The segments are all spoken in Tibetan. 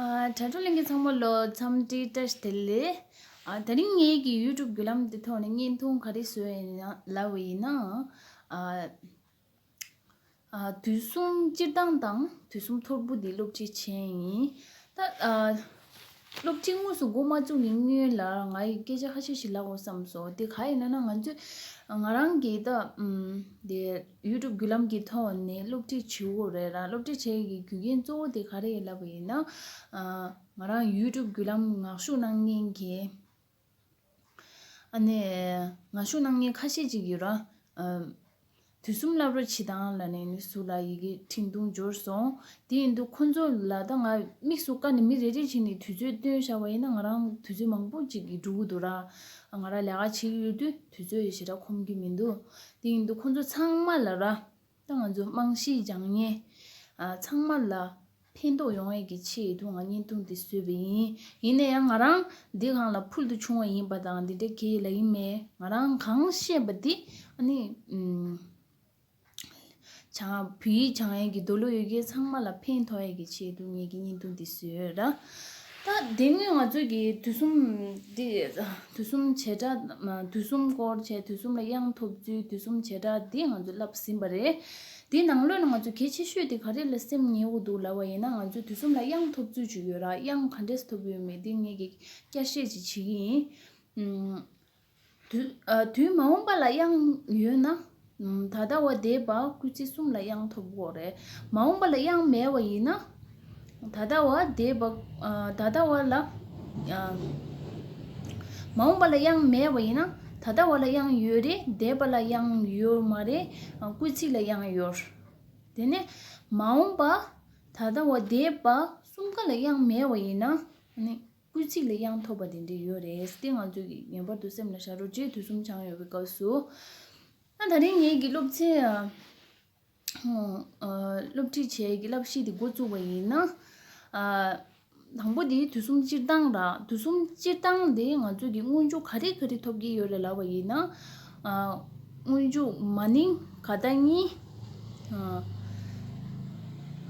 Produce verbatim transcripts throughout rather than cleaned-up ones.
ཨ། དྲ་གྲོགས་ལྷན་རྒྱས་ཚང་མ་ལོ་འཚམས་འདྲི་བཀྲ་ཤིས་བདེ་ལེགས། ཨ། དེ་རིང་ངེད་ཀྱི་ཡུ་ཊུབ་བརྒྱུད་ལམ་འདི་ཐོག་ནས་བརྙན་ཐུང་ག་རེ་བཟོས་ཡིན་ན་ལབ་པ་ཡིན་ན། ཨ། ཨ། དུས་གསུམ་སྤྱིར་བཏང་དང་དུས་གསུམ་ཐོར་བུ་འདི་སློབ་ཁྲིད་བྱས་ཡིན། ད། ཨ། སློབ་ཁྲིད་དངོས་སུ་འགོ་མ་བཙུགས་ཀྱི་སྔོན་ལ་ང་ཡི་སྐད་ཆ་ཁ་ཤས་ཤིག་ལབ་དགོས་བསམ་སོང་། དེ་ག་ཡིན་ན་ང་ཚོས་ང་རང་གིས་ད། ཨམ། དེ་ཡུ་ཊུབ་བརྒྱུད་ལམ་གྱི་ཐོག་ནས་སློབ་ཁྲིད་བྱེད་དགོས་རེད་ར། སློབ་ཁྲིད་བྱེད་ཀྱི་རྒྱུ་རྐྱེན་གཙོ་བོ་དེ་ག་རེ་ཡིན་ལབ་པ་ཡིན་ན། ཨ། ང་རང་ཡུ་ཊུབ་བརྒྱུད་ལམ་ངག་ཞུགས་གནང་མཁན་གྱི། ཨ་ནི། ངག་ཞུགས་གནང་མཁན་ཁ་ཤས་ཅིག་ཡོད་ར། ཨ། དུས་གསུམ་བསླབ་གྲྭ་བྱེད་སྟངས་ལབ་ནས་ནི་ཟུར་ལ་ཡི་གེ་འཕྲིན་ཐུང་འབྱོར་སོང་། དེ་ཡིན་དུས་ཁོ་ཚོ་ལ་ད་ང་དམིགས་སུ་བཀར་ནས་མི་རེ་རེ་བྱས་ནས་དུས་ཚོད་བཏོན་བཞག་པ་ཡིན་ན་ང་རང་དུས་ཚོད་མང་པོ་ཅིག་གི་འགྲོ་གི་འདུག་ར། ང་རང་ལས་ཀ་བྱེད་ཀྱི་ཡོད་དུས་དུས་ཚོད་ཞེ་དྲག་ཁོམ་གྱི་མི་འདུག་དེ་ཡིན་དུས་ཁོ་ཚོ་ཚང་མ་ལ་ར། ད་ང་ཚོ་རྨང་གཞི་སྦྱང་མཁན། ཨ། ཚང་མ་ལ་ཕན་ཐོགས་ཡོང་ཡས་ཀྱི་ཆེད་དུ་ང་བརྙན་ཐུང་འདི་བཟོས་པ་ཡིན། ཡིན་ན་ཡང་ང་རང་འདི་སྒང་ལ་ཕུལ་དུ་བྱུང་བ་ཡིན་པ་དང་འདི་འདྲ་གི་ལབ་ཡིན་མེད། ང་རང་གང་ཤེས་པ་འདི། ཨ་ནི། ཨམ། སྦྱང་། བོད་ཡིག་སྦྱང་ཡས་ཀྱི་འདོད་བློ་ཡོད་མཁན་ཚང་མ་ལ་ཕན་ཐོགས་ཡས་ཀྱི་ཆེད་དུ་ངེད་ཀྱི་བརྙན་ཐུང་འདི་བཟོས་ཡོད་ར། ད་དེ་སྔོན་ང་ཚོས་ཀྱི་དུས་གསུམ་འདི། དུས་གསུམ་བྱེ་བྲག་དུས་གསུམ་སྐོར་བྱས། དུས་གསུམ་ལ་དབྱངས་ཐོབ་ཚུལ། དུས་གསུམ་བྱེ་བྲག་འདི་ང་ཚོས་བསླབས་ཟིན་པ་རེད། དེའི་ནང་ལོགས་ནས་ང་ཚོ་གལ་ཆེ་ཤོས་དེ་ག་རེ་ལ་སེམས་ཉེ་བོ་འདུག་ལབ་པ་ཡིན་ན། ང་ཚོས་དུས་གསུམ་ལ་དབྱངས་ཐོབ་ཚུལ་ཅིག་ཡོད་ར། དབྱངས་ག་འདྲས་ཐོབ་ཡོད་མེད་འདི་ངེད་ཀྱིས་བསྐྱར་བཤད་ཅིག་བྱེད་ཀྱི་ཡིན། ཨུམ། དུས། ཨ། དུས་མ་འོངས་པ་ལ་དབྱངས་ཡོད་ན། ཨུམ། ད་ལྟ་བ་འདས་པ་སྐུལ་ཚིག་གསུམ་ལ་དབྱངས་ཐོབ་དགོས་རེད། མ་འོངས་པ་ལ་དབྱངས་མེད་པ་ཡིན་ན། ད་ལྟ་བ་འདས་པ། ཨ། ད་ལྟ་བ་ལ། ཨ། མ་འོངས་པ་ལ་དབྱངས་མེད་པ་ཡིན་ན། ད་ལྟ་བ་ལ་དབྱངས་ཡོད་རེད། འདས་པ་ལ་དབྱངས་ཡོད་མ་རེད། ཨ། སྐུལ་ཚིག་ལ་དབྱངས་ཡོད། དེ་ནས་མ་འོངས་པ། ད་ལྟ་བ་འདས་པ་གསུམ་ཀ་ལ་དབྱངས་མེད་པ་ཡིན་ན། ཨ་ནི། སྐུལ་ཚིག་ལ་དབྱངས་ཐོབ་པ་དེ་འདྲ་ཡོད་རེད། དེ་ང་ཚོས་ཀྱིས་ངེས་པར་དུ་སེམས་ལ་བཞག་རོགས་བྱེད། དུས་གསུམ་སྦྱང་ཡོད་པའི་སྐབས་སུ། ཨ། ད་རིང་ངེད་ཀྱི་སློབ་ཚན། ཨ། སློབ་ཁྲིད་བྱེད་ཀྱི་བསླབ་གཞི་དེ་འགོ་བཙུགས་པ་ཡིན་ན། ཨ། དང་པོ་དེ་དུས་གསུམ་སྤྱིར་བཏང་ར། དུས་གསུམ་སྤྱིར་བཏང་དེ་ང་ཚོས་ཀྱི་སྔོན་འཇུག་ག་རེ་ག་རེ་ཐོབ་ཀྱི་ཡོད་རེད་ལབ་པ་ཡིན་ན། ཨ། སྔོན་འཇུག་མ་ནིང་ག་ད་གཉིས།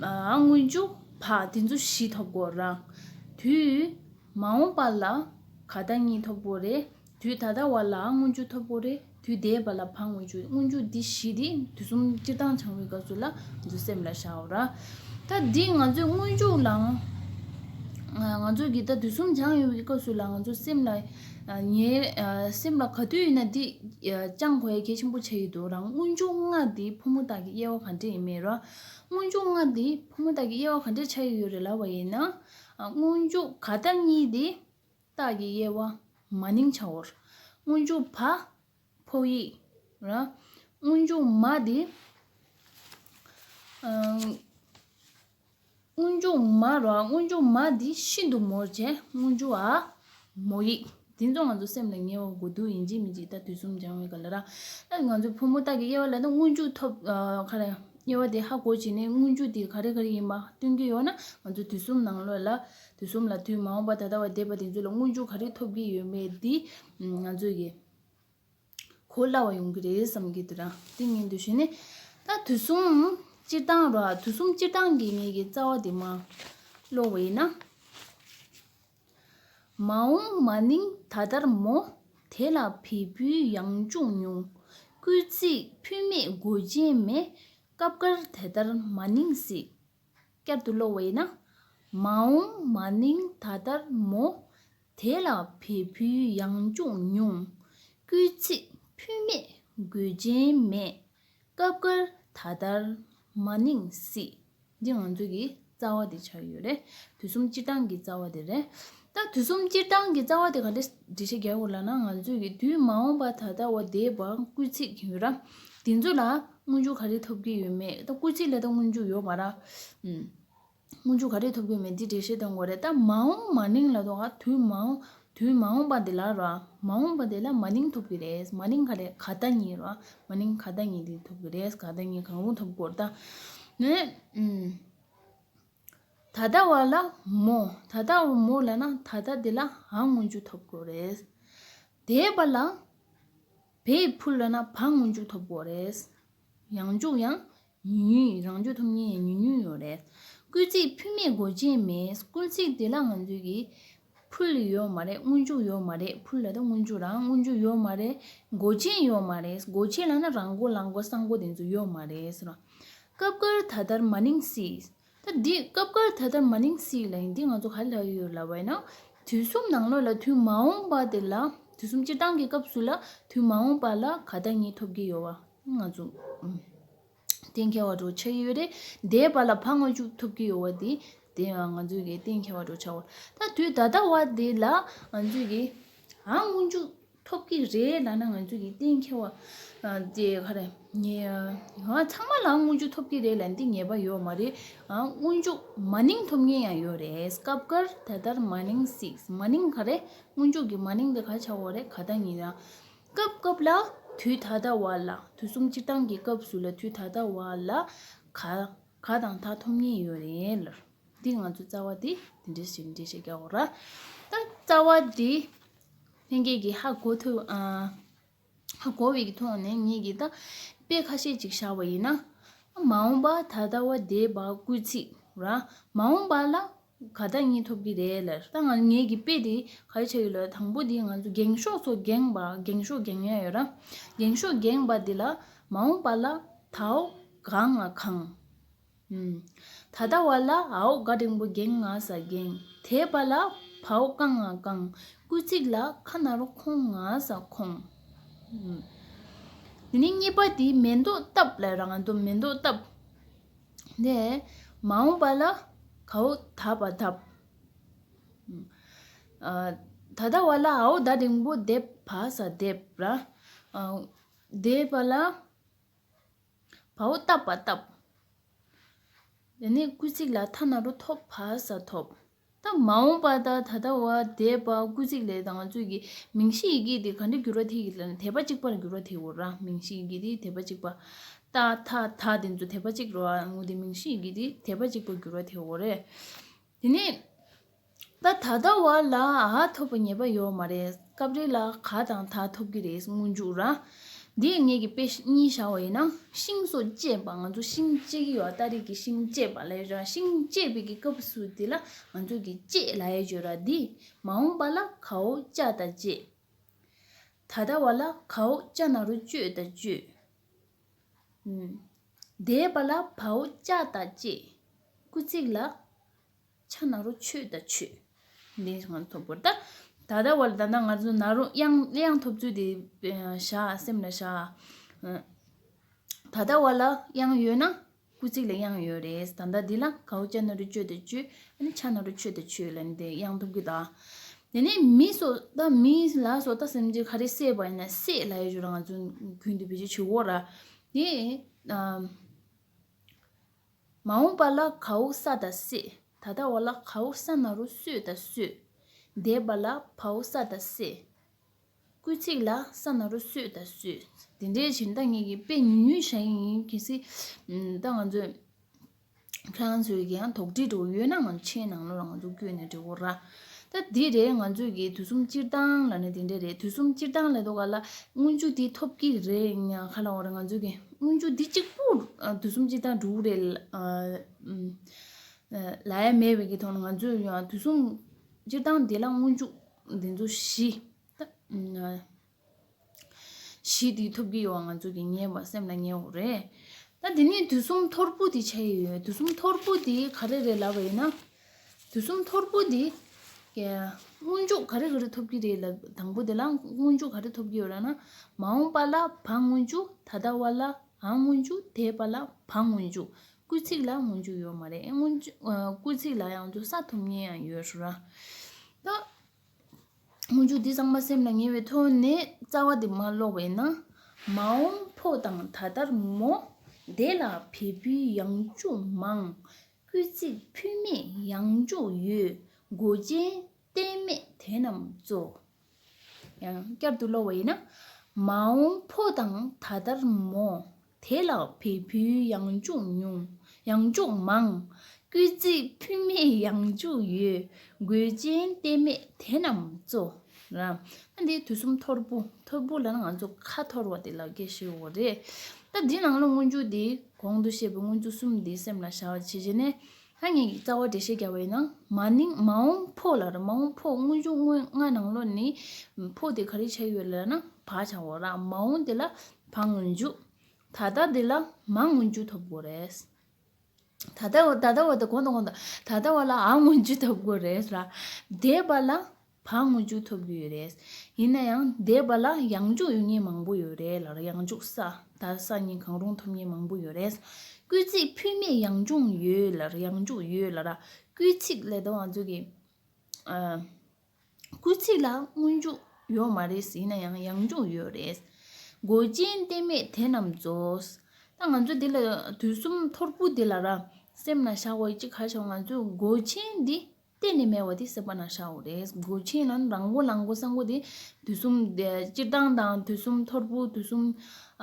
ཨ། ཨ། སྔོན་འཇུག་བ་དེ་ཚོ་བཞི་ཐོབ་དགོས་ར། དུས་མ་འོངས་པ་ལ་ག་ད་གཉིས་ཐོབ་དགོས་རེད། དུས་ད་ལྟ་བ་ལ་སྔོན་འཇུག་ཐོབ་དགོས་རེད། དུས་འདས་པ་ལ་བ་སྔོན་འཇུག་སྔོན་འཇུག་འདི་བཞི་དེ་དུས་གསུམ་སྤྱིར་བཏང་སྦྱང་བའི་སྐབས་སུ་ལ་ང་ཚོ་སེམས་ལ་བཞག་འོ་ར། ད་འདི་ང་ཚོས་སྔོན་འཇུག་ལའང་། ང་ཚོས་ཀྱི་ད་དུས་གསུམ་སྦྱང་ཡོད་པའི་སྐབས་སུ་ལ་ང་ཚོ་སེམས་ལ། ཨ། ཉེ། ཨ། སེམས་ལ་ག་དུས་ཡིན་ན་འདི། ཨ། བཅང་དགོས་ཡ་གལ་ཆེན་པོ་ཆགས་ཀྱི་འདུག་ར། སྔོན་འཇུག་ལྔ་འདི་ཕོ་མོ་རྟགས་ཀྱི་དབྱེ་བ་ག་འདྲ་ཡིན་མེད་ར། སྔོན་འཇུག་ལྔ་འདི་ཕོ་མོ་རྟགས་ཀྱི་དབྱེ་བ་ག་འདྲ་ཆགས་ཀྱི་ཡོད་རེད་ལབ་པ་ཡིན་ན། ཨ། སྔོན་འཇུག་ག་ད་གཉིས་འདི་རྟགས་ཀྱི་དབྱེ་བ་མ་ནིང་ཆགས་འོ་ར། སྔོན་འཇུག་བ་ཕོ་ཡིག་ར། སྔོན་འཇུག་མ་དེ། ཨ། སྔོན་འཇུག་མ་ར། སྔོན་འཇུག་མ་དེ་ཤིན་ཏུ་མོ་བྱས། སྔོན་འཇུག་འ་མོ་ཡིག་དེ་ཚོ་ང་ཚོ་སེམས་ལ་ངེས་པ་དགོས་འདུག་ཡིན་གཅིག་མིན་གཅིག་ད་དུས་གསུམ་སྦྱང་བའི་སྐབས་ལ་ར། ཨ། ང་ཚོ་ཕོ་མོ་རྟགས་ཀྱི་དབྱེ་བ་ལ་ད་སྔོན་འཇུག་ཐོབ། ཨ། ག་རེ། དབྱེ་བ་དེ་ཧ་གོ་བྱས་ནས་སྔོན་འཇུག་དེ་ག་རེ་ག་རེ་ཡིན་པ་སྟོན་གྱི་ཡོད་ན། ང་ཚོ་དུས་གསུམ་ནང་ལོགས་ལ། དུས་གསུམ་ལ་དུས་མ་འོངས་པ་ད་ལྟ་བ་འདས་པ་དེ་ཚོ་ལ་སྔོན་འཇུག་ག་རེ་ཐོབ་ཀྱི་ཡོད་མེད་འདི་ང་ཚོས་ཀྱི་གོ་སླ་བ་ཡོང་གི་རེད་བསམ་གྱི་འདུག་ར། དེ་ངས་འདུག་ཞུས་ནས། ད་དུས་གསུམ་སྤྱིར་བཏང་ར། དུས་གསུམ་སྤྱིར་བཏང་གི་ངེད་ཀྱི་རྩ་བ་དེ་མར་ཀློག་པ་ཡིན་ན། མ་འོངས་མ་ནིང་ད་ལྟར་མོ། དེ་ལ་བས་འཕུལ་ཡང་འཇུག་ཉུང་། སྐུལ་ཚིག་འཕུལ་མེད་དགོས་ཅན་མེད། སྐབས་འགར་དེ་ལྟར་མ་ནིང་སྲིད། བསྐྱར་དུ་ཀློག་པ་ཡིན་ན། མ་འོངས་མ་ནིང་ད་ལྟར་མོ། དེ་ལ་བས་འཕུལ་ཡང་འཇུག་ཉུང་། སྐུལ་ཚིག་འཕུལ་མེད་དགོས་ཅན་མེད། སྐབས་འགར་ད་ལྟར་མ་ནིང་སྲིད། འདི་ང་ཚོ་གི་རྩ་བ་དེ་ཆགས་ཡོད་རེད། དུས་གསུམ་སྤྱིར་བཏང་གི་རྩ་བ་དེ་རེད། ད་དུས་གསུམ་སྤྱིར་བཏང་གི་རྩ་བ་དེ་ག་འདྲ་འགྲེལ་བཤད་རྒྱག་དགོས་ལབ་ན། ང་ཚོ་གི་དུས་མ་འོངས་པ་ད་ལྟ་བ་འདས་པ་སྐུལ་ཚིག་ཡོད་ར། དེ་ཚོ་ལ་སྔོན་འཇུག་ག་རེ་ཐོབ་ཀྱི་ཡོད་མེད། ད་སྐུལ་ཚིག་ལ་ད་སྔོན་འཇུག་ཡོད་མ་ར། ཨུམ། སྔོན་འཇུག་ག་རེ་ཐོབ་ཀྱི་མེད་འདི་འགྲེལ་བཤད་གཏོང་དགོས་རེད། ད་མ་འོངས་མ་ནིང་ལ་དོ་ག་དུས་མ་འོངས་དུས་མ་འོངས་པ་འདི་ལ་ར། མ་འོངས་པ་འདི་ལ་མ་ནིང་ཐོབ་ཀྱི་རེད། མ་ནིང་ག་རེ་ག་ད་གཉིས་ར། མ་ནིང་ག་ད་གཉིས་འདི་ཐོབ་ཀྱི་རེད། ག་ད་གཉིས་གང་རུང་ཐོབ་དགོས་རེད། ད་ནས་ཨུམ། ད་ལྟ་བ་ལ་མོ། ད་ལྟ་བ་མོ་ལབ་ན་ད་ལྟ་འདི་ལ་འ་སྔོན་འཇུག་ཐོབ་དགོས་རེད། འདས་པ་ལ་བས་འཕུལ་ལབ་ན་བ་སྔོན་འཇུག་ཐོབ་དགོས་རེད། ཡང་འཇུག་ཡང་ཉུང་ཉུང་། རང་འཇུག་ཐོབ་མཁན་ཡང་ཉུང་ཉུང་ཡོད་རེད། སྐུལ་ཚིག་ཕུལ་མེད་མགོ་ཅན་མེད། སྐུལ་ཚིག་དེ་ལ་ང་ཚོས་ཀྱི་ཕུལ་ཡོད་མ་རེད། སྔོན་འཇུག་ཡོད་མ་རེད། ཕུལ་ལ་ད་སྔོན་འཇུག་རང་། སྔོན་འཇུག་ཡོད་མ་རེད། མགོ་ཅན་ཡོད་མ་རེད། མགོ་ཅན་ལབ་ན་རང་མགོ་ལག་མགོ་གསང་མགོ་དེ་ཚོ་ཡོད་མ་རེད་ཟེར་བ། སྐབས་འགར་ད་ལྟར་མ་ནིང་སྲིད། ད་འདི་སྐབས་འགར་ད་ལྟར་མ་ནིང་སྲིད་ལ་ཡིན། འདི་ང་ཚོ་ག་རེ་ལབ་ཡོད་ལབ་པ་ཡིན་ན། དུས་གསུམ་ནང་ལོགས་ལ་དུས་མ་འོངས་པ་དེ་ལ། དུས་གསུམ་སྤྱིར་བཏང་གི་སྐབས་སུ་ལ་དུས་མ་འོངས་པ་ལ་ག་ད་གཉིས་ཐོབ་ཀྱི་ཡོད་བ། ང་ཚོ་ཨུམ། གཏན་འཁེལ་བ་འདྲ་ཆགས་ཡོད་རེད། འདས་པ་ལ་བ་སྔོན་འཇུག་ཐོབ་ཀྱི་ཡོད་བ་དེ། དེ་ཡང་ང་ཚོས་ཀྱི་གཏན་འཁེལ་བ་འདྲ་ཆགས་པ། ད་དུས་ད་ལྟ་བ་དེ་ལ་ང་ཚོས་ཀྱི་འ་སྔོན་འཇུག་ཐོབ་ཀྱི་རེད་ལབ་ན། ང་ཚོས་ཀྱི་གཏན་འཁེལ་བ་ཨ་དེ་ག་རེ་ངེས། ཨ་ཚང་མ་ལ་སྔོན་འཇུག་ཐོབ་ཀྱི་རེད་ལབ་འདི་ངེས་པ་ཡོད་མ་རེད། ཨ་སྔོན་འཇུག་མ་ནིང་ཐོབ་མཁན་ཡང་ཡོད་རེད། སྐབས་འགར་ད་ལྟར་མ་ནིང་སྲིད། མ་ནིང་ག་རེ། སྔོན་འཇུག་གི་མ་ནིང་དེ་ག་ཆགས་པ་རེད། ག་ད་གཉིས་རང་། སྐབས་སྐབས་ལ། དུས་ད་ལྟ་བ་ལ། དུས་གསུམ་སྤྱིར་བཏང་གི་སྐབས་སུ་ལ། དུས་ད་ལྟ་བ་ལ་ག་ག་དང་ད་ཐོབ་མཁན་ཡོད་རེད་ལབ། འདི་ང་ཚོ་རྩ་བ་འདི་འདི་འདྲ་ཞིག་འདི་ཞིག་རྒྱག་དགོས་ར། ད་རྩ་བ་འདི་ལྷན་རྒྱས་ཀྱིས་ཧ་གོ་ཐུབ། ཨ་ཧ་གོ་བའི་གི་ཐོག་ནས་ངེད་ཀྱིས་ད་དཔེ་ཁ་ཤས་ཅིག་བཞག་པ་ཡིན་ན། མ་འོངས་པ། ད་ལྟ་བ། འདས་པ། སྐུལ་ཚིག་ར། མ་འོངས་པ་ལ་ག་ད་གཉིས་ཐོབ་ཀྱི་རེད་ལབ། ད་ང་ངེད་ཀྱི་དཔེ་དེ་ག་རེ་ཆགས་ཡོད་ལབ། དང་པོ་དེ་ང་ཚོ་འགེངས་ཤོག་ཚོ་འགེངས་པ། འགེངས་ཤོག་འགེངས་ཡ་ཡོད་ར། འགེངས་ཤོག་འགེངས་པ་དེ་ལ་མ་འོངས་པ་ལ་དའོ་གང་ང་གང་། ཨུམ། ད་ལྟ་བ་ལ་འའོ་ག་འགྲེང་བུ་འགེང་ང་ས་འགེང་། འདས་པ་ལ་བའོ་ཀ་ང་ཀང་། སྐུལ་ཚིག་ལ་ཁ་ན་རོ་ཁོང་ང་ས་ཁོང་། ཨུམ། དེ་ནས་གཉིས་པ་དེ་མེ་ཏོག་བཏབ་ལབ་ར། ང་ཚོ་མེ་ཏོག་བཏབ། ནས་མ་འོངས་པ་ལ་གའོ་ད་བ་དབ། ཨུམ། ཨ་ད་ལྟ་བ་ལ་འའོ་ད་འགྲེང་བུ་འདེབས་བ་ས་འདེབས་ར། ཨ་འདས་པ་ལ་བའོ་བཏབ་པ་བཏབ། དེ་ནས་སྐུལ་ཚིག་ལ་ཐ་ན་རོ་ཐོབ་བ་ས་ཐོབ། ད་མ་འོངས་པ་དང་ད་ལྟ་བ། འདས་པ། སྐུལ་ཚིག་ལས་དང་ང་ཚོས་ཀྱི་མིང་གཞི་ཡི་གེ་དེ་ག་འདྲ་འགྱུར་བ་ཐེབས་ཀྱི་ལབ་ན། དད་པ་གཅིག་པར་འགྱུར་བ་ཐེབས་འོ་ར། མིང་གཞི་ཡི་གེ་དེ་དད་པ་གཅིག་པ། ཏ་ཐ་ད་དེ་ཚོ་དད་པ་གཅིག་རོ། ཨ་ངོ་དེ་མིང་གཞི་ཡི་གེ་དེ་དད་པ་གཅིག་པར་འགྱུར་བ་ཐེབས་འོ་རེད། དེ་ནས་ད་ད་ལྟ་བ་ལ་འ་ཐོབ་པ་ངེས་པ་ཡོད་མ་རེད། སྐབས་རེ་ལ་ག་དང་ད་ཐོབ་ཀྱི་རེད། སྔོན་འཇུག་ར། འདི་ངེད་ཀྱི་དཔེ་གཉིས་བཞག་པ་ཡིན་ན། ཤིང་སོགས་བཅད་པ། ང་ཚོ་ཤིང་བཅད་ཀྱི་ཡོད། སྟ་རེ་གི་ཤིང་བཅད་པ་ལབ་ར། ཤིང་བཅད་པའི་གི་སྐབས་སུ་དེ་ལ་ང་ཚོ་གི་བཅད་ལབ་ཡ་ཡོད་ར། འདི་མ་འོངས་པ་ལ་གའོ་ཅ་ད་བཅད། ད་ལྟ་བ་ལ་གའོ་ཅ་ན་རོ་བཅོས་ད་བཅོས། ཨུམ། འདས་པ་ལ་བའོ་ཅ་ད་བཅད། སྐུལ་ཚིག་ལ་ཆ་ན་རོ་ཆོད་ད་ཆོད། འདི་ང་ཐོབ་པར་ད། ད་ལྟ་བ་ལ་ད་ལྟ་ང་ཚོ་ན་རོ་དབྱངས་དབྱངས་ཐོབ་ཚུལ་དེ་བཞག་སེམས་ལ་བཞག། ད་ལྟ་བ་ལ་དབྱངས་ཡོད་ན་སྐུལ་ཚིག་ལ་དབྱངས་ཡོད་རེད། ད་ལྟ་འདི་ལ་གའོ་ཅ་ན་རོ་བཅོས་ད་བཅོས། ཨ་ནི་ཆ་ན་རོ་ཆོད་ད་ཆོད་ལབ་ནས་དེ་དབྱངས་ཐོབ་ཀྱི་ད། དེ་ནས་མི་སོགས་ད་མི་ལ་སོགས་ད་སེམས་ཅན་ག་རེ་བསད་པ་ཡིན་ན་བསད་ལབ་ཡ་ཞུ་ར། ང་ཚོ་གུན་དུ་བེད་སྤྱོད་བྱེད་འོ་ར། དེ་ཨ། མ་འོངས་པ་ལ་གའོ་ས་ད་སད། ད་ལྟ་བ་ལ་གའོ་ས་ན་རོ་སོད་ད་སོད། འདས་པ་ལ་བའོ་ས་ད་སད། སྐུལ་ཚིག་ལ་ས་ན་རོ་སོད་ད་སོད། དེ་འདྲའི་བྱིན་ད་ངེད་ཀྱི་དཔེ་ཉུང་ཉུང་བཞག་ཡིན། གལ་སྲིད་ཨམ་ད་ང་ཚོས་ཁྱེད་རང་ཚོའི་གི་ཡང་དོགས་འདྲི་འདྲ་བོ་ཡོད་ན་ང་ཚོ་ཆེད་ནང་ལོགས་ལ་ང་ཚོ་བཀོད་ནས་འབྲི་འོ་ར། ད་འདི་རེད། ང་ཚོས་གི་དུས་གསུམ་སྤྱིར་བཏང་ལབ་ནས་དེ་འདྲ་རེད། དུས་གསུམ་སྤྱིར་བཏང་ལབ་དུས་ག་ལ་སྔོན་འཇུག་འདི་ཐོབ་ཀྱི་རེད། ཡང་ག་ལ་འོ་ར། ང་ཚོས་གི་སྔོན་འཇུག་འདི་གཅིག་པུ་ཨ་དུས་གསུམ་སྤྱིར་བཏང་འགྲོ་གི་རེད་ཨ་ཨམ་ཨ་ལབ་ཡ་མེད་པའི་གི་ཐོག་ནས་ང་ཚོས་ཡང་དུས་གསུམ་སྤྱིར་བཏང་འདི་ལ་སྔོན་འཇུག་འདི་ཚོ་བཞི་ད་ཨམ་ཨ་གཞི་དེ་ཐོབ་ཀྱི་ཡོད་པ་ང་ཚོ་གི་ངེས་པ་སེམས་ལ་ངེས་འོ་རེད། ད་དེ་ནས་དུས་གསུམ་ཐོར་བུ་དེ་ཆགས་ཡོད། དུས་གསུམ་ཐོར་བུ་དེ་ག་རེ་རེད་ལབ་པ་ཡིན་ན། དུས་གསུམ་ཐོར་བུ་དེ་སྔོན་འཇུག་ག་རེ་ག་རེ་ཐོབ་ཀྱི་རེད་ལབ། དང་པོ་དེ་ལ་སྔོན་འཇུག་ག་རེ་ཐོབ་ཀྱི་ཡོད་ལབ་ན། མ་འོངས་པ་ལ་བ་སྔོན་འཇུག་ད་ལྟ་བ་ལ་འ་སྔོན་འཇུག་འདས་པ་ལ་བ་སྔོན་འཇུག་སྐུལ་ཚིག་ལ་སྔོན་འཇུག་ཡོད་མ་རེད། སྔོན་འཇུག་ཨ་སྐུལ་ཚིག་ལ་ཡང་འཇུག་ས་ཐོབ་མཁན་ཡང་ཡོད་ཞུ་ར། ད། སྔོན་འཇུག་འདི་ཚང་མ་སེམས་ལ་ངེས་པའི་ཐོག་ནས་རྩ་བ་འདི་མར་ཀློག་པ་ཡིན་ན། མ་འོངས་ཕོ་དང་ད་ལྟར་མོ། དེ་ལ་བས་འཕུལ་ཡང་འཇུག་མང་། སྐུལ་ཚིག་ཕུལ་མེད་ཡང་འཇུག་ཡོད། མགོ་ཅན་གཏན་མེད་དེ་རྣམས་གཙོ། ཡང་བསྐྱར་དུ་ཀློག་པ་ཡིན་ན། མ་འོངས་ཕོ་དང་ད་ལྟར་མོ། དེ་ལ་བས་འཕུལ་ཡང་འཇུག་ཉུང་། ཡང་འཇུག་མང་། སྐུལ་ཚིག་ཕུལ་མེད་ཡང་འཇུག་ཡོད། མགོ་ཅན་གཏན་མེད་དེ་རྣམས་གཙོ། ར། ཨ་འདི་དུས་གསུམ་ཐོར་བུ། ཐོར་བུ་ལབ་ན་ང་ཚོ་ཁ་འཐོར་བ་དེ་ལ་སྐད་ཤེས་འོ་རེད། ད་འདི་ནང་ལ་སྔོན་འཇུག་འདི་གོང་དུ་བཤད་པའི་སྔོན་འཇུག་གསུམ་འདི་སེམས་ལ་བཞག་པ་བྱས་བྱས་ནས། ད་ངས་རྩ་བ་འགྲེལ་བཤད་རྒྱག་པ་ཡིན་ན། མ་ནིང་མ་འོངས་ཕོ་ལབ་ར། མ་འོངས་ཕོ་སྔོན་འཇུག་སྔོན་ལྔ་ནང་ལོགས་ནས་ཕོ་དེ་ག་རེ་ཆགས་ཡོད་ལབ་ན་བ་ཆགས་ཡོད་ར། མ་འོངས་དེ་ལ་བ་སྔོན་འཇུག་ད་ལྟ་དེ་ལ་མ་སྔོན་འཇུག་ཐོབ་དགོས་རེད། ད་ལྟ་བ་ད་ལྟ་བ་དེ་གོང་དང་གོང་དང་། ད་ལྟ་བ་ལ་འ་སྔོན་འཇུག་ཐོབ་དགོས་རེད་ར། འདས་པ་ལ་བ་སྔོན་འཇུག་ཐོབ་ཀྱི་ཡོད་རེད། ཡིན་ན་ཡང་འདས་པ་ལ་ཡང་འཇུག་ཡོད་མཁན་མང་པོ་ཡོད་རེད་ལབ་ར། ཡང་འཇུག་ས་ད་ས་གཉིས་གང་རུང་ཐོབ་མཁན་མང་པོ་ཡོད་རེད། སྐུལ་ཚིག་ཕུད་མེད་ཡང་འཇུག་ཡོད་ལབ་ར། ཡང་འཇུག་ཡོད་ལབ་ར། སྐུལ་ཚིག་ལབ་དུས་ང་ཚོ་གི་ཨ། སྐུལ་ཚིག་ལ་སྔོན་འཇུག་ཡོད་མ་རེད། ཡིན་ན་ཡང་ཡང་འཇུག་ཡོད་རེད། མགོ་ཅན་གཏན་མེད་དེ་རྣམས་རྫོགས། ད་ང་ཚོ་འདི་ལ་དུས་གསུམ་ཐོར་བུ་འདི་ལ་ར་སེམས་ན་བཞག་པ་ཅིག་ག་བྱ། ང་ཚོ་མགོ་ཅན་འདི་གཏན་ནས་མེད་པ་འདི་སེམས་པ་ན་བཞག་པ་རེད། མགོ་ཅན་ལ་རང་མགོ་ལ་མགོ་ས་མགོ་འདི་དུས་གསུམ་སྤྱིར་བཏང་དང་དུས་གསུམ་ཐོར་བུ། དུས་གསུམ་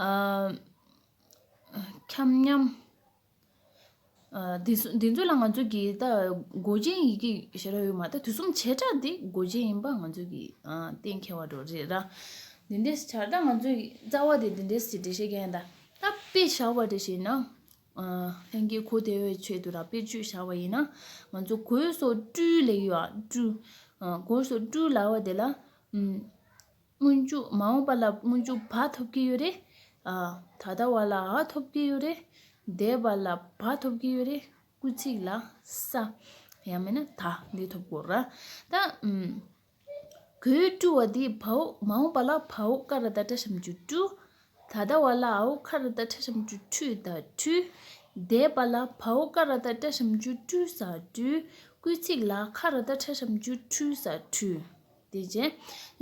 ཨ། ཁྱབ་མཉམ། ཨ། འདི་ཚོ་འདི་ཚོ་ལ་ང་ཚོ་གིས་ད་མགོ་ཅན་ཡི་གེ་ཞེ་དྲག་ཡོད་མ་རེད། ད་དུས་གསུམ་བྱེ་བྲག་འདི་མགོ་ཅན་ཡིན་པ་ང་ཚོ་གིས་ཨ་གཏན་འཁེལ་བ་འདྲ་རེད་ར། འདི་འདྲས་བྱས་ད་ང་ཚོ་གི་རྩ་བ་དེ་འདི་འདྲས་ཞིག་འགྲེལ་བཤད་རྒྱག་ཡིན། ད་ད་དཔེ་བཞག་པ་འདྲ་ཞིག་ན། ཨ། ལྷན་རྒྱས་གོ་བདེ་བའི་ཆེད་དུ་ར་དཔེ་བརྗོད་བཞག་པ་ཡིན་ན། ང་ཚོ་གོས་སོགས་བཀྲུས་ལབ་ཡོད་ཨ། བཀྲུས། ཨ། གོས་སོགས་བཀྲུས་ལབ་པ་དེ་ལ། ཨུམ། སྔོན་འཇུག་མ་འོངས་པ་ལ་སྔོན་འཇུག་བ་ཐོབ་ཀྱི་ཡོད་རེད། ཨ། ད་ལྟ་བ་ལ་འ་ཐོབ་ཀྱི་ཡོད་རེད། འདས་པ་ལ་བ་ཐོབ་ཀྱི་ཡོད་རེད། སྐུལ་ཚིག་ལ་ས། ཡང་མིན་ན་ད་འདི་ཐོབ་དགོས་ར། ད་ཨུམ། གོས་བཀྲུ་བ་འདི་བའོ། མ་འོངས་པ་ལ་བའོ་ཀ་ར་བཏགས་སྤྲ་ཞབས་ཀྱུ་བཀྲུ། ད་ལྟ་བ་ལ་འའོ་ཁ་ར་བཏགས་ཁྲ་ཞབས་ཀྱུ་ཁྲུ་ད་ཁྲུས། འདས་པ་ལ་བའོ་ཀ་ར་བཏགས་སྤྲ་ཞབས་ཀྱུ་བཀྲུ་ས་བཀྲུས། སྐུལ་ཚིག་ལ་ཁ་ར་བཏགས་ཁྲ་ཞབས་ཀྱུ་ཁྲུ་ས་ཁྲུས། དེ་རྗེས་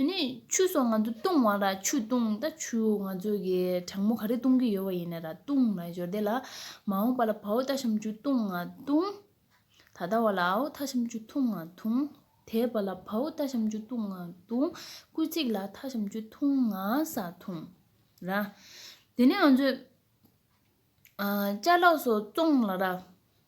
ནི་ཆུ་སོགས་ང་ཚོ་བཏུང་བ་ར། ཆུ་བཏུང་། ད་ཆུ་ང་ཚོ་གི་གྲང་མོ་ག་རེ་བཏུང་གི་ཡོད་པ་ཡིན་ན་ར་བཏུང་ལབ་ཡོད་རེད། དེ་ལ་མ་འོངས་པ་ལ་བའོ་བཏགས་ཞབས་ཀྱུ་བཏུང་ང་བཏུང་། ད་ལྟ་བ་ལ་འའོ་ཐ་ཞབས་ཀྱུ་འཐུང་ང་འཐུང་། འདས་པ་ལ་བའོ་ཏ་ཞབས་ཀྱུ་བཏུང་ང་བཏུང་། སྐུལ་ཚིག་ལ་ཐ་ཞབས་ཀྱུ་འཐུང་ང་ས་འཐུང་། ར། དེ་ནས་ང་ཚོས། ཨ། ཅ་ལག་སོགས་བཙོང་ལབ་ར།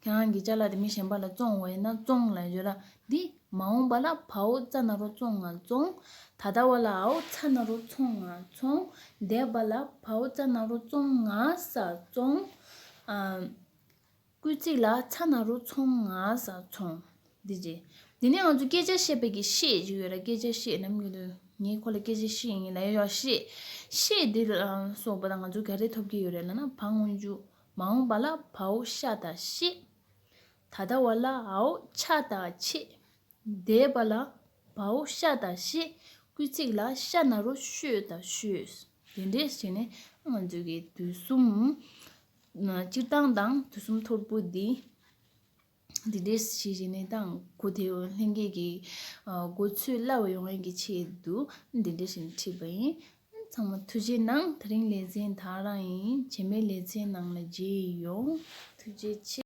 ཁྱེད་རང་གི་ཅ་ལག་དེ་མི་གཞན་པ་ལ་བཙོང་བ་ཡིན་ན་བཙོང་ལབ་ཡོད་ར། འདི་མ་འོངས་པ་ལ་བའོ་ཙ་ན་རོ་བཙོང་ང་བཙོང་། ད་ལྟ་བ་ལ་འའོ་ཚ་ན་རོ་ཚོང་ང་ཚོང་། འདས་པ་ལ་བའོ་ཙ་ན་རོ་བཙོང་ང་ས་བཙོང་། ཨ། སྐུལ་ཚིག་ལ་ཚ་ན་རོ་ཚོང་ང་ས་ཚོང་། འདི་རྗེས། འདི་ནས་ང་ཚོ་སྐད་ཆ་བཤད་པའི་གི་ཤད་ཅིག་ཡོད་ར། སྐད་ཆ་ཤད་ནམ་རྒྱུན་དུ་ངས་ཁོ་ལ་སྐད་ཆ་ཤད་ཡིན་ལབ་ཡོད། ཤད། ཤད་འདི་ལ་སོགས་པ་དང་ང་ཚོ་ག་རེ་ཐོབ་ཀྱི་ཡོད་རེད་ལབ་ན། བ་སྔོན་འཇུག་མ་འོངས་པ་ལ་བའོ་ཤ་ད་ཤད། ད་ལྟ་བ་ལ་འའོ་ཆ་ད་ཆད། འདས་པ་ལ་བའོ་ཤ་ད་ཤད། སྐུལ་ཚིག་ལ་ཤ་ན་རོ་ཤོད་ད་ཤོད། དེ་འདྲས་བྱས་ནས་ང་ཚོ་གི་དུས་གསུམ་སྤྱིར་བཏང་དང་དུས་གསུམ་ཐོར་བུ་འདི་འདི་འདྲས་བྱས་བྱས་ནས་དང་གོ་དེ་ལྷན་རྒྱས་ཀྱི་གོ་ཚོད་སླ་བ་ཡོང་ཡས་ཀྱི་ཆེད་དུ་འདི་འདྲས་བྱས་ནས་ཁྲིད་པ་ཡིན། ཚང་མ་ཐུགས་རྗེ་གནང་། དེ་རིང་ལེ་ཚན་ད་ག་རང་ཡིན། རྗེས་མའི་ལེ་ཚན་ནང་ལ་མཇལ་ཡོང་། ཐུགས་རྗེ་ཆེ།